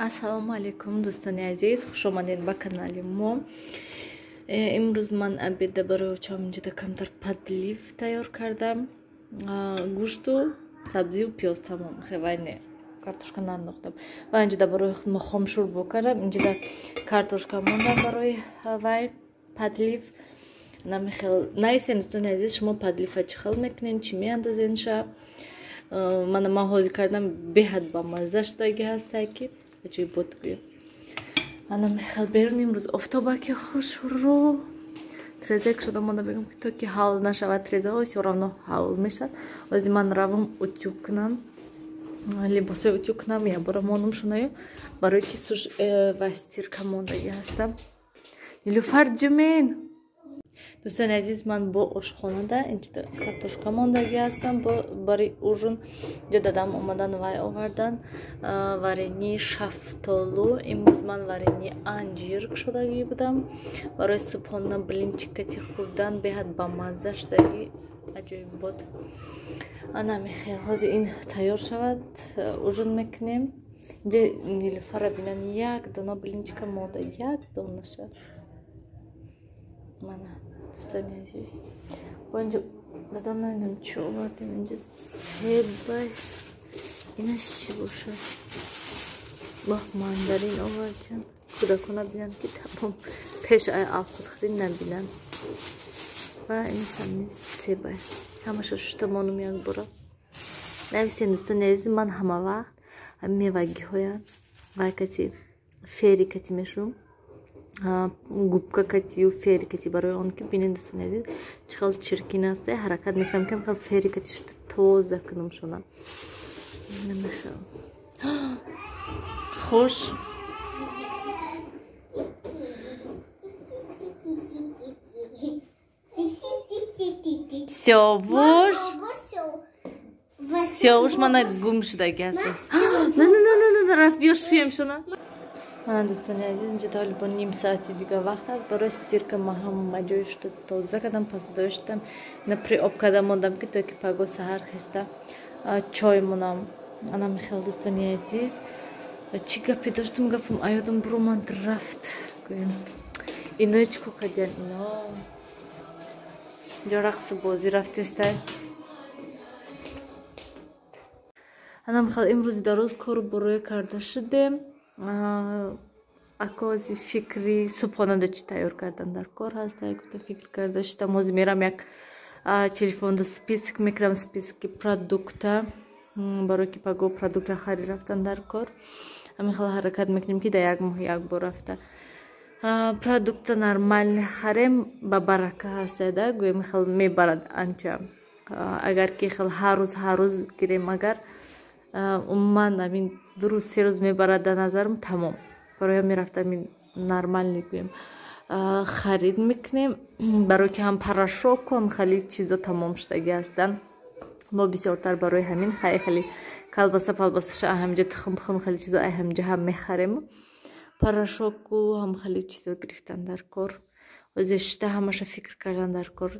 Ассалому алайкум, дӯстони азиз, хуш омадед ба канали мо. Имрӯз ман обеда барои очам инҷода камтар подлив тайёр кардам. Гӯшту сабзию пиёз, тамом. Хевай не, картошка нандохтам. Ва инҷода барои мо хомшӯрбо кардам. Инҷода картошка мондам барои вай подлив. Намехел нависен, дӯстони азиз, шумо подлива чӣ хел мекунед, чӣ меандозенша? Мана ман ҳозир кардам, беҳад ба мазза шудаги ҳастай, ки аҷоибот гӯям. Ана мехел берун имрӯз офтобаки хушрӯ, треза кушода монда, бегам ки то ки ҳавл нашавад трезаҳо, всё равно ҳавл мешавад. Ҳозир ман равам утюг кунам, либосҳои утюг кунам, якбора монам шунаю, барои ки суш ва стирка мондаги ҳастам. Нилуфар ҷумен. Дӯстони азиз, ман бо ошхонада инҷода картошка мондаги ҳастам барои ужин. Инҷо дадам омадан, вай овардан варени шафтолу. Имрӯз ман варени анҷир кушодагӣ будам барои субҳона блинчикати хӯрдан, беҳад бамазза шудагӣ, аҷоибот. Ана мехел ҳозир ин тайёр шавад, ужин мекунем. Инҷа Нилуфара бинан, як дона блинчика монда, як донаша. Мана, дӯстони азиз, бо инҷо дадам намедонам чӣ овардем. Инҷо себай, инаш чӣ бошад? Бах, мандарин овардем. Кӯдакона бинанд, ки тамом пеш ай авхудхӯрӣ набинанд. Ва инашам низ себай. Ҳамаша шушта монум якбора. Нависен, дӯстони азиз, ман ҳама вақт мевагиҳоям вай кати фери кати мешум, губка катию фери кати, барои он ки бинед, дӯстони азиз, чӣ хел чиркин аст. Ҳаракат мекунам, ки хел фери кати шуда тоза кунам шуна. Намехел хуш. Сёвуш, Сёвуш, мана гум шудаги ҳастем. На, на, на, на, на, рафт, биё шӯем шуна. Мана, дӯстони азиз, инҷа то бо ним соати дига вақт аст барои стирка. Ма ҳама ҷои шуда тоза кардам, посудои шудам, ина приоб карда мондам, ки то ки паго саҳар хеста чой монам. Ана мехел, дӯстони азиз, чӣ гапе доштам, гапам аёдам буроманд, рафт. Гӯем, ино чӣ ко кардиян? Ино инҷо рақсу бозӣ рафтистай. Ана мехел имрӯзи дароз кору борое карда шудем. Акози фикри субҳонада чӣ тайёр кардан дар кор ҳаста, гуфта фикр карда шудам. Ҳозир мерам, як телефонда список мекунам, списки продукта, барои ки паго продукта харид рафтан дар кор. Ҳамин хел ҳаракат мекунем, ки дар як моҳ як бор рафта продукта нормально харем, ба барака ҳастада, гӯем, хел мебарад анча. Агар ки хел ҳар рӯз ҳар рӯз гирем, агар умуман амин 2 рӯз, 3 рӯз мебарад дар назарам, тамом. Барои ҳамин рафта амин нормально гӯем харид мекунем, барое ки ҳам порошоку, ҳам хеле чизо тамом шудагӣ ҳастанд. Мо бисёртар барои ҳамин хай хеле колбаса палбасаша ҳаминҷа, тухм пухм, хеле чизо ай ҳаминҷа ҳам мехарем, порошоку ҳам хеле чизо гирифтан дар кор. Ҳозир шита ҳамаша фикр кардан дар кор,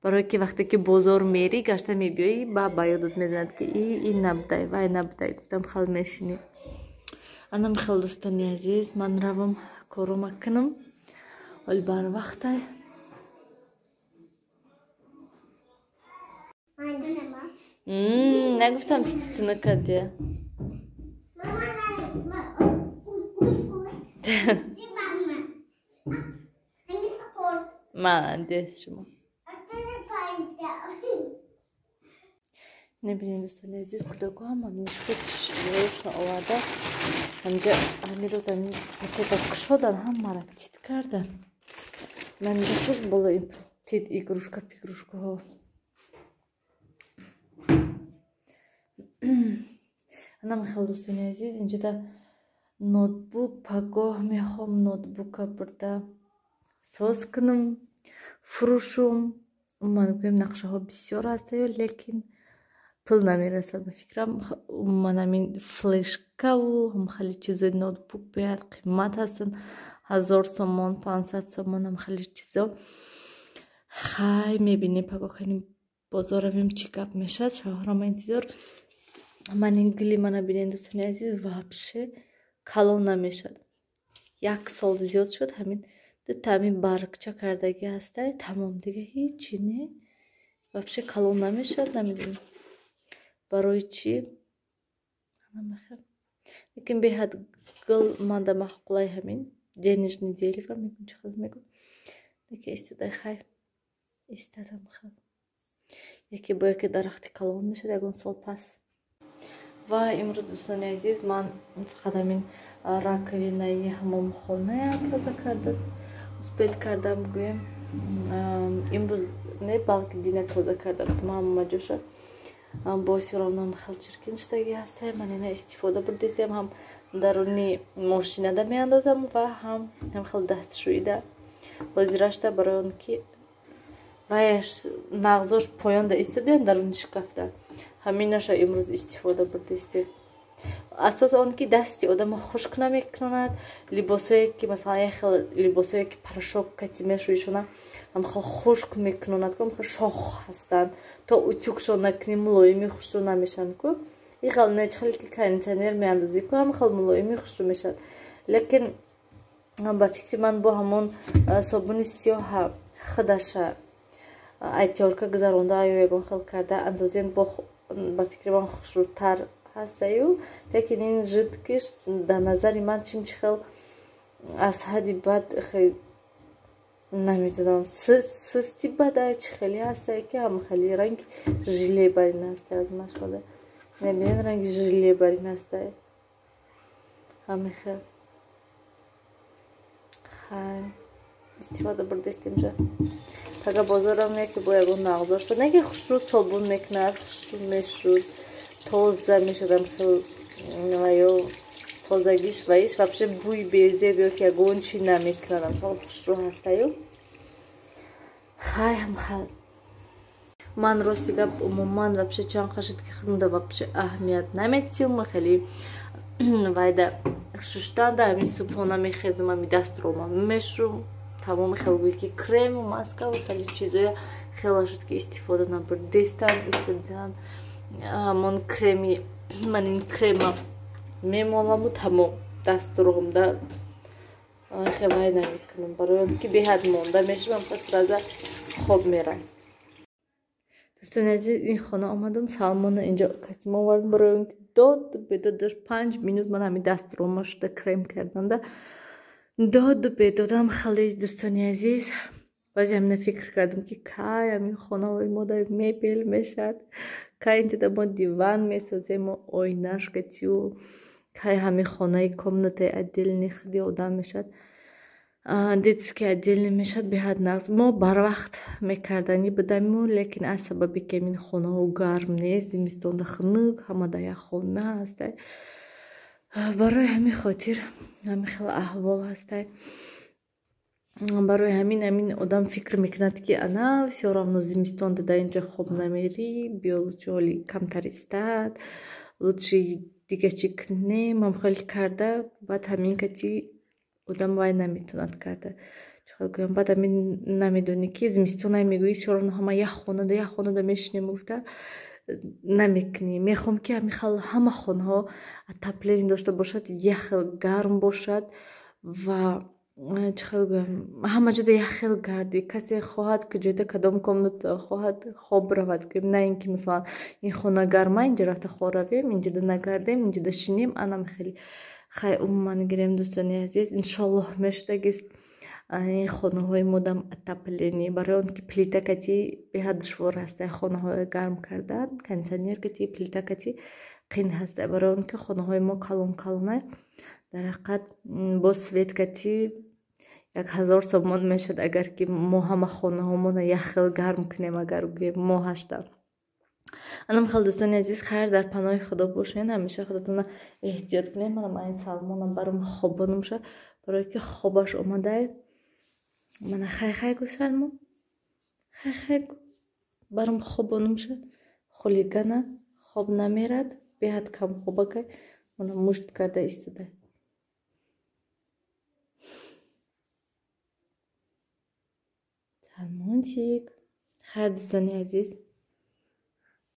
барое ки вақте ки бозор мерӣ, гашта мебиёӣ, ба ёдат мезанад, ки ин набудай, вай набудай, гуфтам хел мешинӣ. Анам хел, дӯстони азиз, ман равам корома кунам, оли барвақтай. Нагуфтам, тититу накардия. Молодец шумо. Небинед, дӯстони азиз, кӯдако ҳама мишка оварда, ҳамҷа ҳамин рӯз ҳамин пакета кушодан, ҳамаро тит кардан. Ман инҷа хуш боло ин тит игрушка пигрушкаҳо. Ана мехел, дӯстони азиз, инҷода ноутбук. Пагоҳ мехоҳам ноутбука бурда соз кунам, фурӯшум. Умуман гӯем, нақшаҳо бисёр ҳастаю, лекин пул намерасад, ба фикрам. Умуман ҳамин флешкаву ҳам хеле чизои ноутбук бояд қимат ҳастанд, 1000 сомон, 500 сомон, ҳам хеле чизо. Хай, мебинем, паго хеле бозор равем, чӣ гап мешавад. Шавҳарама интизор. Ман ин гули мана бинед, дӯстони азиз, вообще калон намешад. Як сол зиёд шуд, ҳамин дута ҳамин баргча кардагӣ ҳастай, тамом, дига ҳичи не, вообще калон намешад, намедонам барои чӣ. Лекин беҳад гул манда маъқулай, ҳамин денежный дерево мегӯм, чӣ хел мегӯм, лекин истодай, хай истадам хел, яке бо яке дарахти калон мешад ягон сол пас. Ва имрӯз, дӯстони азиз, ман фақат ҳамин раковинаи ҳамомхоная тоза карда успеть кардам, гӯем имрӯз не, балки дина тоза кардам ҳама ҷоша. Бо всё равно хел чиркин шудагӣ ҳастай. Ман ина истифода бурдистем, ҳам даруни мошинада меандозам ва ҳам хел дастшӯида ҳозирашда, барои он ки ваяш нағзош поёнда истодем даруни шкафта, ҳаминаша имрӯз истифода бурдистем. Асос он ки дасти одамо хушк намекунад, либосое ки масалан як хел либосое ки порошок кати мешӯишона, ҳам хел хушк мекунонад ку, хел шох ҳастанд, то утюгшон накунӣ мулоими хушрӯ намешаванд ку. И хел не, хеле ки кондитсионер меандозӣ ку, ҳам хел мулоими хушрӯ мешавад. Лекин ба фикри ман бо ҳамон собуни сиёҳа худаша айтёрка гузаронда ё ягон хел карда андозем, бо ба фикри ман хушрӯтар ҳастаю. Лекин ин жидкиш дар назари ман чим чи хел аз ҳадди бад, намедонам, сусти бада чӣ хеле ҳастае, ки ҳама хеле ранги желе барин ҳастае, аз машғала мебинед, ранги желе барин ҳастае, ҳама хел. Хай, истифода бурдастем ҷа. Тага бозорам яке бо ягон нағзош буд, не ки хушрӯ собун мекунад, хушрӯ мешуд, тоза мешудам хел, ё тозагиш ваиш вообще бӯи безеб ё ки ягон чи намекунадам, хел хушрӯ ҳастаю. Хай, ҳамхел ман рости гап умуман вообще чанд қашид ки худмда вообще аҳамият наметиҳум, хеле вайда шуштанда ҳамин субҳона мехезам, ҳами дастрома мешум, тамоми хел гӯй ки крему маскаву хеле чизоя хела шуд ки истифода набурдестам, истодан ҳамон креми ман ин крема мемоламу тамом, дастроҳумда хевай намекунам, барои он ки беҳад монда мешавам, пас раза хоб мерам. Дӯстони азиз, ин хона омадам, Салмона инҷо касим овардам, барои он ки доду бедод дошт. 5 минут ман ҳамин дастрома шуда крем карданда доду бедодам хеле. Дӯстони азиз, баъзе ҳамина фикр кардам, ки кай ҳамин хонаҳои мо да мебел мешавад, кай инҷода мо диван месозему оинаш катию, кай ҳамин хонаи комнатаи отдельный худи одам мешавад, детский отдельный мешавад, беҳад нағз. Мо барвақт мекарданӣ будаму, лекин аз сабаби ки ҳамин хонаҳо гарм нест, зимистонда хунук, ҳама дар як хона ҳастай, барои ҳамин хотир ҳамин хел аҳвол ҳастай. Барои ҳамин одам фикр мекунад, ки ана всё равно зимистонда дар инҷа хоб намерӣ, биё лучше ҳоли камтар истад, лучше дига чӣ кунем, ҳам хеле карда, баъд ҳамин кати одам вай наметавонад карда, чӣ гӯям, баъд ҳамин намедонӣ ки зимистонай мегӯӣ, всё равно ҳама як хонада мешинем гуфта намекунӣ. Мехоҳам, ки ҳамин хел ҳама хонаҳо отопление дошта бошад, як хел гарм бошад ва чӣ хел гӯям, ҳама ҷода як хел гардӣ, касе хоҳад ки ҷода кадом комната хоҳад хоб равад, гӯем, на ин ки масалан ин хона гарма, инҷо рафта хоб равем, инҷода нагардем, инҷода шинем, анам хеле. Хай, умуман гирем, дӯстони азиз, иншоллоҳ мешудагист ин хонаҳои модам отопление, барои он ки плита кати беҳад душвор ҳастай хонаҳои гарм кардан, кондитсионер кати, плита кати қин ҳастай, барои он ки хонаҳои мо калон калонай, дар ҳақиқат бо свет кати 1000 сомон мешуд, агар ки мо ҳама хонаҳомона як хел гарм кунем, агар гӯем моҳашта. Анам хел, дӯстони азиз, хайр, дар паноҳи Худо бошед, ҳамеша худатона эҳтиёт кунед. Манам айн Салмонам баром хобонумша, барое ки хобаш омадай. Мана хай хай гӯ, Салмон, хай хай гӯ, баром хобонумша, хулигана хоб намерад, беҳад камхобакай, мана мушт карда истодай. Салмончик, хайр, дӯстони азиз.